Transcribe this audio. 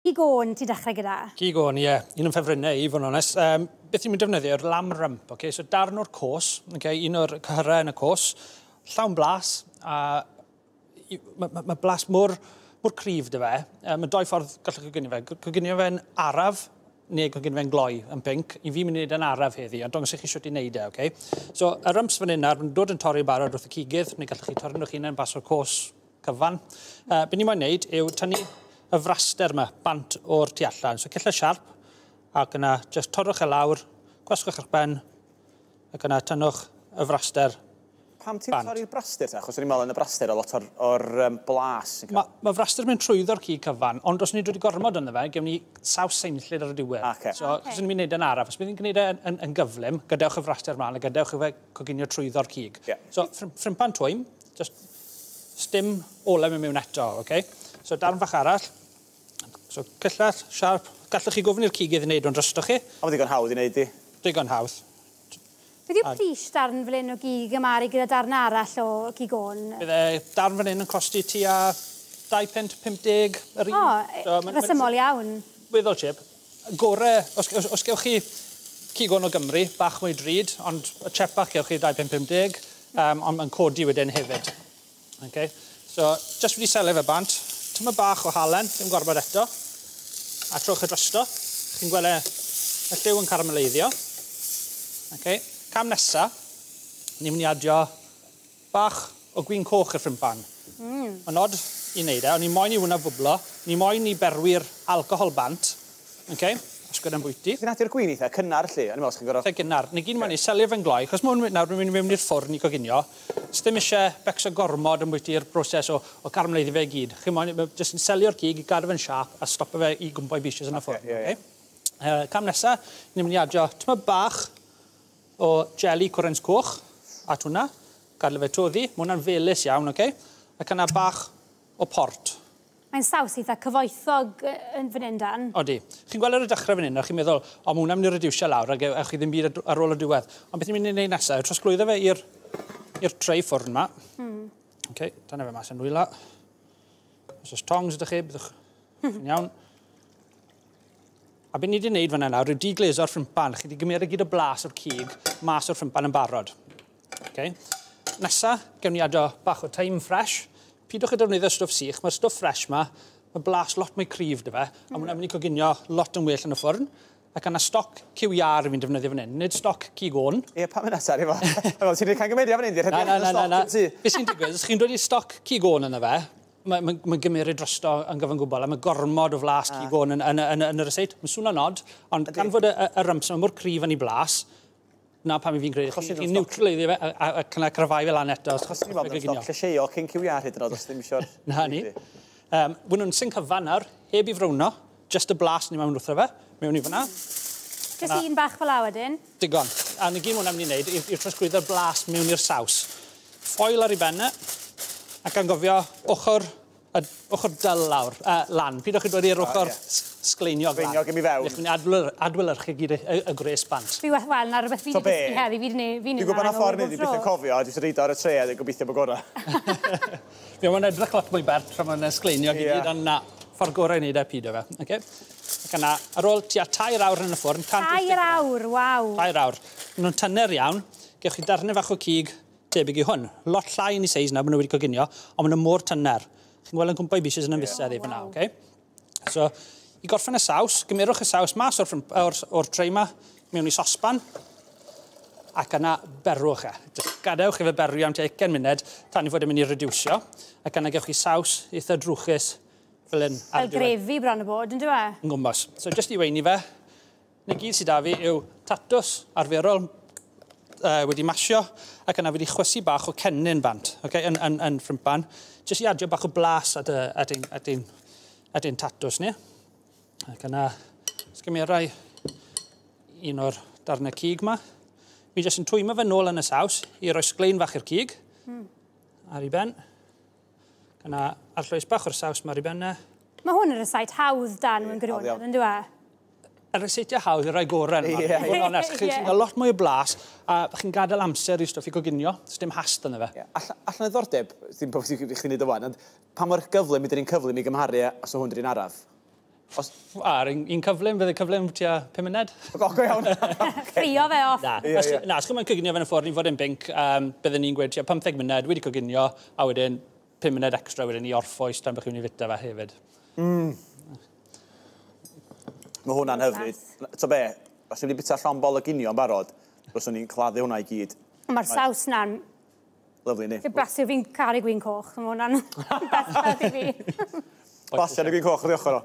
Cig oen ti'n dechrau gyda? Cig oen, ie. Un o'n ffefrynnau i, fod yn onest. Beth ni'n mynd defnyddio yw'r lamb rump, okay? So darn o'r cos, okay? Un o'r cyhyrau yn y cos, llawn blas, a ma blas mor cryf 'da fe. Mae doi ffordd gallwch coginio fe. Coginio fe'n araf, neu coginio fe'n gloi yn pinc. I fi mynd i wneud e'n araf heddi, ond dangos i chi sut i wneud e, okay? So, y rumps fan hyn nawr, ma'n dod yn torri barod wrth y cigydd, neu gallwch chi torri nhw'ch hunain bas o'r cos cyfan. Be ni moyn wneud yw tynnu y fraster yma bant o'r tu allan. So, cylla siarp, ac yna just torrwch e lawr, gwasgwch eich ben, ac yna tynnwch y fraster Pam ti'n bant. torri'r braster ta? Achos o'n i'n meddwl yn y braster o lot o'r blas yn cael. Ma fraster yn mynd trwyddo'r cig cyfan, ond os ni'n dod i gormod ynddo fe, gewn ni saws seimllyd ar y diwedd. So, os ni'n mynd i wneud e'n araf, os bydd ni'n gwneud e yn gyflym, gadewch y fraster mlaen a gadewch i fe coginio trwyddo'r cig. So, ffrimpan twym, just sdim olew mewn eto, okay? So, darn fach arall. So, cyllell, siarp. Gallwch chi gofyn i'r cigydd i wneud o'n drostoch chi. A mae digon hawdd i wneud i. Digon hawdd. Beth yw pris darn fel hyn o gig ymaru gyda darn arall o gig oen? Bydd e darn fan hyn yn costi tua 2.50 yr un. O, So, rhesymol iawn. Weddol cheap. Gore, os gewch chi cig oen o Gymru, bach mwy drud, ond y chepach gewch chi 2.50, ond mae'n codi wedyn hefyd. Okay. So, just wedi selio fe bant, tyma bach o halen, ddim gorfod eto, a trowch e drosto. Chi'n gweld y lliw yn carameleiddio. Okay. Cam nesa, ni'n mynd i adio bach o gwin coch i'r ffrimpan. Mae'n nod i wneud e, ond ni moyn i hwnna fwblo, ni moyn i berwi'r alcohol bant, okay? Os gyda'n bwyty. Ti'n adio'r gwin eitha cynnar, lle? O'n i'n meddwl, os chi'n gorfod Eitha gynnar. Ni gyd moyn i selio fe'n gloi, achos mae hwn nawr yn mynd i mewn i'r ffwrn i coginio. Sdim isie becso gormod yn bwyty'r broses o carameleiddio fe i gyd. Chi'n moyn, ma' jyst yn selio'r cig i gadw fe'n siâp a stopo fe i gwmpo i bishys yn y ffwrn. Ie, ie. Okay? Cam nesa, ni'n mynd i adio tyma bach o jelly cwrens coch at hwnna. Gadw fe toddi. Mae hwnna'n felys iawn, okay? Ac yna bach o port. Mae'n saws eitha cyfoethog yn fan hyn, Dan. Odi. Chi'n gweld ar y dechrau fan hyn, a chi'n meddwl, o, mae hwnna'n mynd i reducio lawr, ac ewch chi ddim byd ar ôl y diwedd. Ond beth ni'n mynd i wneud nesaf, yw trosglwyddo fe i'r tray ffwrn yma. Okay, dyna fe mas yn nwylo. Os oes tongs ydych chi, byddwch yn iawn. A beth ni wedi wneud fan'na nawr yw deglazo'r ffrimpan. Chi wedi gymryd gyd o blas o'r cig mas o'r ffrimpan yn barod. Okay. Nesa, gewn ni adio bach o thyme fresh. Pidwch â defnyddio stwff sych. Mae'r stwff fresh ma, mae blas lot mwy cryf 'da fe, a ma' hwnna'n mynd i coginio lot yn well yn y ffwrn. Ac yna stoc cyw iâr fi'n defnyddio fan hyn, nid stoc cig oen. Ie, pam yna, sori, fo? Ti'n gwneud camgymeriad fan hyn, di'r Na, na, na, na, na. stoc Be sy'n digwydd, os chi'n dod i stoc cig oen yna fe, ma gymeryd drosto yn gyfan gwbl, a mae gormod o flas cig oen yn y ryseit. Mae'n swnio'n odd, ond gan fod y rumps yma mor cryf yn ei blas, na pam i fi'n credu, Achos chi'n chi'n neutraleiddio fe a cynnal cryfhau fe lan eto. Achos ti'n meddwl stoc llysieuol cyn cyw iâr hyd yn oed, os ddim eisiau'r Na ni. Wyn nhw'n sy'n cyfan nawr, heb i frowno, just y blas ni mewn wrtho fe, mewn i fyna. Just un bach fel la wedyn. Digon. A na gyd mwyn am ni wneud yw trosglwyddo'r blas mewn i'r saws. Ffoil ar ei ben e, ac angofio ochr dyl lawr, lan. Pidwch chi dod i'r ochr sgleiniog lan. Sgleiniog i fewn. Neu chi'n adlewyrchu gyd y gwres bant. Fi wel, na rhywbeth fi So wedi be? dysgu heddi, fi wedi neud, fi'n Dwi'n gwybod na ffordd bob ni, dwi'n byth yn tro. cofio, dwi'n rhaid ar y tre a dwi'n gobeithio bod gorau. Fi mae'n edrych lot mwy bert tra mae'n sgleiniog i gyd, ond na, ffordd gorau i wneud e pido fe. Okay? Ac yna, ar ôl tua 3 awr yn y ffwrn, 180 3 awr, waw. 3 awr. Maen nhw'n tyner iawn. Gewch chi darnau fach o cig tebyg i hwn. Lot llai yn ei seis nawr, maen nhw wedi coginio, ond maen nhw mor tyner. Chi'n gweld yn cwmpo i bishys yn ymfusedd i fyna, okay? So, i gorffen y saws, gymerwch y saws mas o'r tray yma, mewn i sosban, ac yna berwch e. Just gadewch i fe berwi am tua 20 munud, tan i fod yn mynd i reducio, ac yna gewch chi saws eitha drwchus fel hyn ar Fel y diwedd. grefi bron o bod, yn dyw e? Yn gwmws. So, just i weini fe, na gyd sydd 'da fi yw tatws arferol wedi masio, ac yna wedi chwysu bach o cennin bant, okay, yn ffrimpan. Jyst i adio bach o blas at ein tatws ni. Ac yna, sgymerai un o'r darnau cig ma. Fi jyst yn twymo fe nôl yn y saws i roi sglein fach i'r cig ar ei ben. Ac yna arllwys bach o'r saws ma ar ei ben e. Mae hwn yn rysáit hawdd, Dan, mewn hawdd gwirionedd, iawn. yn dyw e? Y ryseitiau hawdd yw'r rhai gorau yma. I fod yn onest, chi'n cael lot mwy o blas a chi'n gadael amser i stwff i goginio. Does dim hast yna fe. Ie. Allan o ddiddordeb, ddim bod chdi'n neud o wan, ond pa mor gyflym ydyn ni'n cyflym i gymharu os o hwn dyn araf? Os... Ar un, un cyflym, fydde cyflym tua 5 munud. O, go iawn. Ffrio fe off. Na, os, na, os chi'n coginio fe'n y ffwrn i fod yn binc, bydden ni'n gweud tua 15 munud wedi coginio, a wedyn 5 munud extra wedyn i orffwys tan bych chi'n mynd i fita fe hefyd. Mae hwnna'n hyfryd. To be, os ti'n mynd i bita llond bol o ginio yn barod, fyswn i'n claddu hwnna i gyd. Mae'r saws na'n Lyfli, ni. Blasu, fi'n caru gwin coch. Mae hwnna'n best i fi. Basiad y gwin coch wrth ochr o.